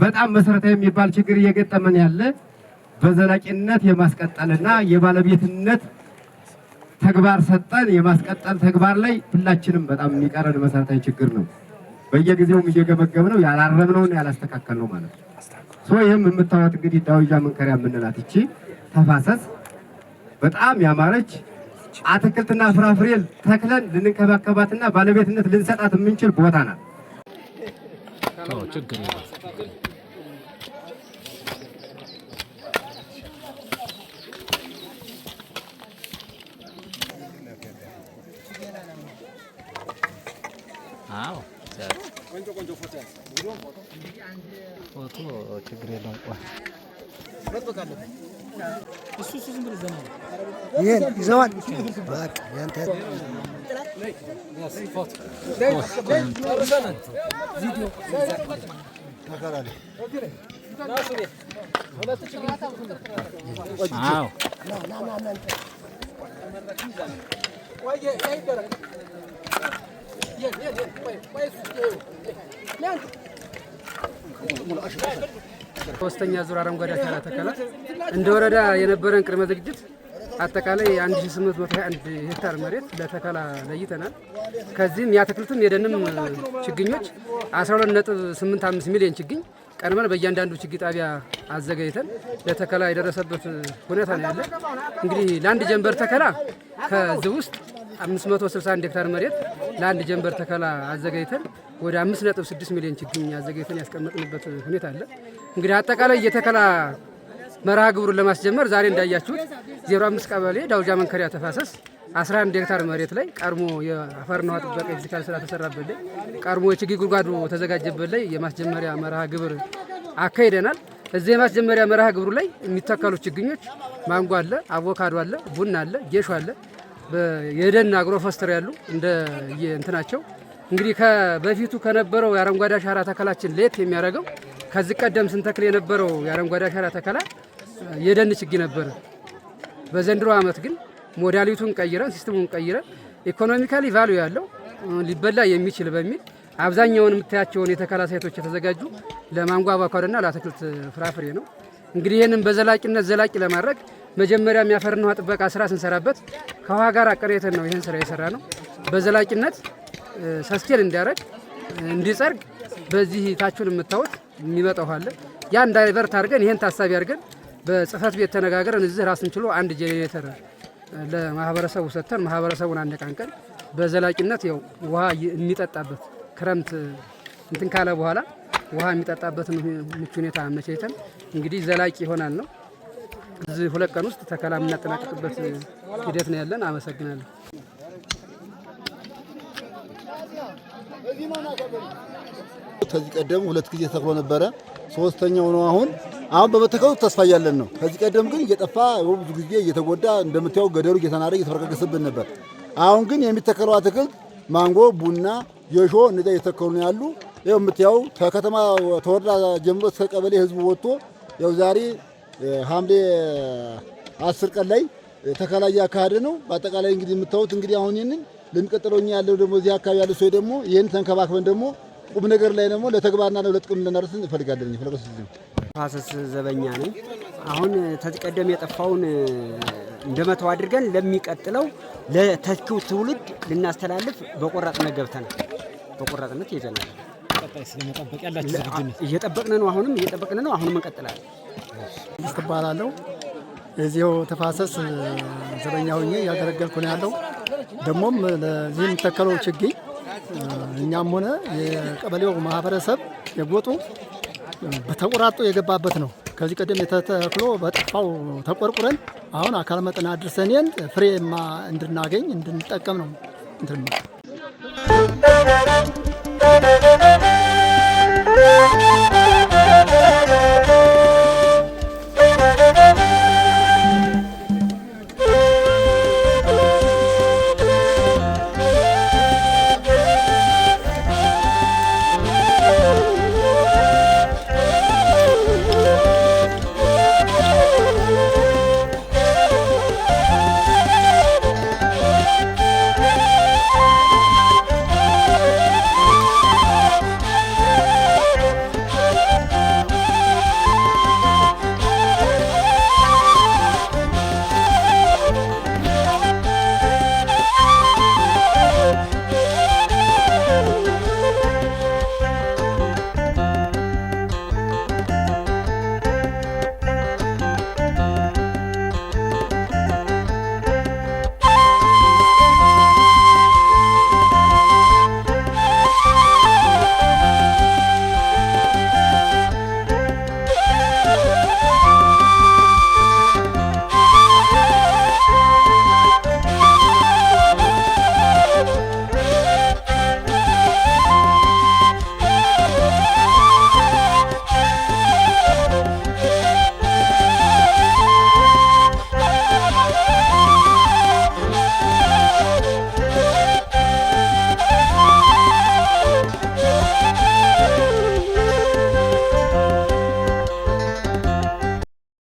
በጣም መሰረታዊ የሚባል ችግር እየገጠመን ያለ በዘላቂነት የማስቀጠልና የባለቤትነት ተግባር ሰጠን የማስቀጠል ተግባር ላይ ሁላችንም በጣም የሚቀረን መሰረታዊ ችግር ነው። በየጊዜውም እየገመገብነው ያላረምነውን ያላስተካከልነው ማለት ነው። So ይህም የምታዩት እንግዲህ ዳውጃ መንከሪያ የምንላት እቺ ተፋሰስ በጣም ያማረች አትክልትና ፍራፍሬ ተክለን ልንንከባከባትና ባለቤትነት ልንሰጣት የምንችል ቦታ ናት። ችግር የለም። አዎ፣ ፎቶ ችግር የለውም። ቆይ። ይሄን ይዘዋል። በቃ ያንተ። አዎ። ሶስተኛ ዙር አረንጓዴ አሻራ ተከላ እንደ ወረዳ የነበረን ቅድመ ዝግጅት አጠቃላይ 1821 ሄክታር መሬት ለተከላ ለይተናል። ከዚህም የአትክልትም የደንም ችግኞች 12.85 ሚሊዮን ችግኝ ቀድመን በእያንዳንዱ ችግኝ ጣቢያ አዘጋጅተን ለተከላ የደረሰበት ሁኔታ ነው ያለ። እንግዲህ ለአንድ ጀንበር ተከላ ከዚህ ውስጥ 561 ሄክታር መሬት ለአንድ ጀንበር ተከላ አዘጋጅተን ወደ 5.6 ሚሊዮን ችግኝ አዘጋጅተን ያስቀመጥንበት ሁኔታ አለ። እንግዲህ አጠቃላይ የተከላ መርሃ ግብሩን ለማስጀመር ዛሬ እንዳያችሁት 05 ቀበሌ ዳውጃ መንከሪያ ተፋሰስ 11 ሄክታር መሬት ላይ ቀድሞ የአፈርና ውሃ ጥበቃ የ physical ስራ ተሰራበት ላይ፣ ቀድሞ የችግኝ ጉድጓዱ ተዘጋጀበት ላይ የማስጀመሪያ መርሃ ግብር አካሂደናል። እዚህ የማስጀመሪያ መርሃ ግብሩ ላይ የሚተከሉ ችግኞች ማንጎ አለ፣ አቮካዶ አለ፣ ቡና አለ፣ ጌሾ አለ፣ የደን agroforestry ያሉ እንደ እንትናቸው። እንግዲህ በፊቱ ከነበረው የአረንጓዴ አሻራ ተከላችን ለየት የሚያደርገው ከዚህ ቀደም ስንተክል የነበረው የአረንጓዴ አሻራ ተከላ የደን ችግኝ ነበረ። በዘንድሮ ዓመት ግን modality ውን ቀይረን፣ system ኡን ቀይረን economically value ያለው፣ ሊበላ የሚችል በሚል አብዛኛውን የምታያቸውን የተከላ site ኦች የተዘጋጁ ለማንጎ፣ አቮካዶና ለአትክልት ፍራፍሬ ነው። እንግዲህ ይህንን በዘላቂነት ዘላቂ ለማድረግ መጀመሪያም የአፈርና ውሃ ጥበቃ ስራ ስንሰራበት ከውሃ ጋር አቀናይተን ነው ይህን ስራ የሰራነው። በዘላቂነት sustain እንዲያደርግ፣ እንዲጸድቅ በዚህ ታችሁን የምታዩት የሚመጣው አለ። ያን divert አድርገን፣ ይህን ታሳቢ አድርገን በጽህፈት ቤት ተነጋግረን እዚህ ራስን ችሎ አንድ ጄኔሬተር ለማህበረሰቡ ሰጥተን፣ ማህበረሰቡን አነቃንቀን በዘላቂነት ያው ውሃ የሚጠጣበት፣ ክረምት እንትን ካለ በኋላ ውሃ የሚጠጣበትን ምቹ ሁኔታ አመቻችተን እንግዲህ ዘላቂ ይሆናል ነው። እዚህ 2 ቀን ውስጥ ተከላ የምናጠናቅቅበት ሂደት ነው ያለን። አመሰግናለሁ። ከዚህ ቀደም ሁለት ጊዜ ተክሎ ነበረ። ሶስተኛው ነው። አሁን አሁን በመተከሉ ተስፋ እያለን ነው። ከዚህ ቀደም ግን እየጠፋ፣ ብዙ ጊዜ እየተጎዳ፣ እንደምታየው ገደሉ እየተናደ እየተፈረካከሰብን ነበር። አሁን ግን የሚተከለው አትክልት ማንጎ፣ ቡና፣ ጌሾ እነዚያ እየተከሉ ነው ያሉ። ይኸው የምታየው ከከተማ ተወረዳ ጀምሮ እስከ ቀበሌ ህዝቡ ወጥቶ ያው ዛሬ ሐምሌ 10 ቀን ላይ ተከላ እያካሄደ ነው። በአጠቃላይ እንግዲህ የምታዩት እንግዲህ አሁን ይህንን ለሚቀጥለው እኛ ያለው ደግሞ እዚህ አካባቢ ያለው ሰው ደግሞ ይህን ተንከባክበን ደግሞ ቁም ነገር ላይ ደግሞ ለተግባርና ለጥቅም እንድናደርስ እንፈልጋለን። ተፋሰስ ዘበኛ ነኝ። አሁን ከዚህ ቀደም የጠፋውን እንደመተው አድርገን ለሚቀጥለው ለተኪው ትውልድ ልናስተላልፍ በቆራጥነት ገብተናል። በቆራጥነት ይዘናል። ስለመጠበቅ ያላችሁ ዝግጁነት? እየጠበቅን ነው። አሁንም እየጠበቅን ነው። አሁንም እንቀጥላለን። እባላለሁ። የዚሁ ተፋሰስ ዘበኛ ሆኜ እያገለገልኩ ነው ያለው። ደግሞም ለዚህ የሚተከለው ችግኝ እኛም ሆነ የቀበሌው ማህበረሰብ የጎጡ በተቆራርጦ የገባበት ነው። ከዚህ ቀደም የተተክሎ በጠፋው ተቆርቁረን አሁን አካል መጠን አድርሰን ፍሬማ እንድናገኝ፣ እንድንጠቀም ነው እንትን። Thank you.